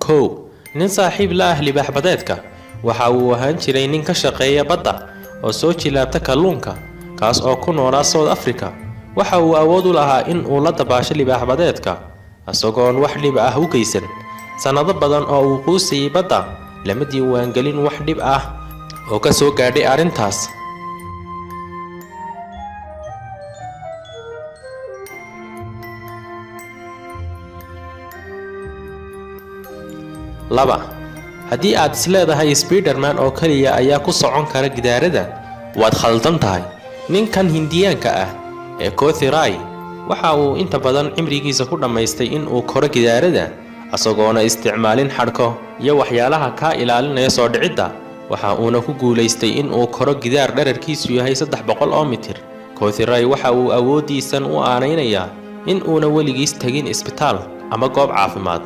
Kow, nin saaxiib la ah libaax-badeedka. Waxa uu ahaan jiray nin ka shaqeeya badda oo soo jilaabta kalluunka, kaas oo ku noolaa South Africa. Waxa uu awood u lahaa in uu la dabaasho libaax-badeedka isagoon wax dhib ah u geysan. Sannado badan oo uu quusayay badda, lama diiwaangelin wax dhib ah oo ka soo gaadhay arrintaas. Laba, haddii aad isleedahay Spiderman oo keliya ayaa ku socon kara gidaarada, waad khaldan tahay. Ninkan Hindiyaanka ah ee Kothi Rai waxa uu inta badan cimrigiisa ku dhammaystay in uu koro gidaarada, isagoona isticmaalin xadhko iyo waxyaalaha kaa ilaalinaya soo dhicidda. Waxa uuna ku guulaystay in uu koro gidaar dherarkiisu yahay 300 oo mitir. Kothi Rai waxa uu awooddiisan u aanaynayaa in uuna weligiis tegin isbitaal ama goob caafimaad.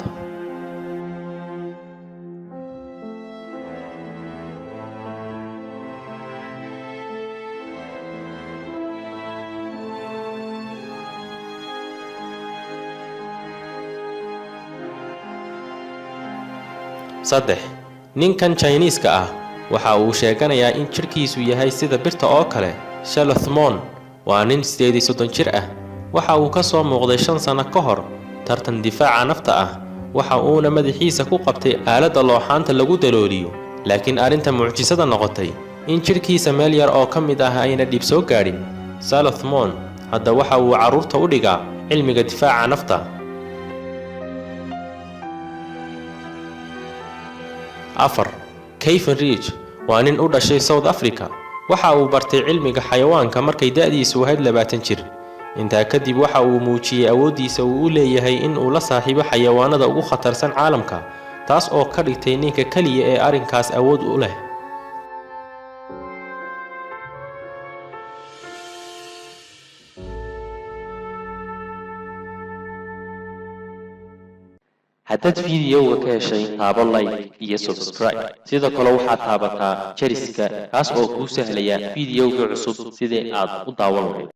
Saddex, ninkan Jiniiska ah waxa uu sheeganayaa in jidhkiisu yahay sida birta oo kale. Shalothmon waa nin 38 jir ah. Waxa uu ka soo muuqday 5 sano ka hor tartan difaaca nafta ah. Waxa uuna madaxiisa ku qabtay aaladda looxaanta lagu dalooliyo, laakiin arrinta mucjisada noqotay in jidhkiisa meel yar oo ka mid ah ayna dhib soo gaadhin. Salothmon hadda waxa uu carruurta u dhigaa cilmiga difaaca nafta. Afar, Kevin Ridge waa nin u dhashay South Africa. Waxa uu bartay cilmiga xayawaanka markay da'diisu ahayd 20 jir. Intaa kadib waxa uu muujiyey awooddiisa uu u leeyahay in uu la saaxiibo xayawaanada ugu khatarsan caalamka, taas oo ka dhigtay ninka keliya ee arrinkaas awood u leh. Haddaad fiidiyowga ka heshay, taabo like iyo subscribe. Sidoo kale waxaad taabataa jariska, kaas oo kuu sahlaya fiidiyowga cusub sidii aad u daawan lahayd.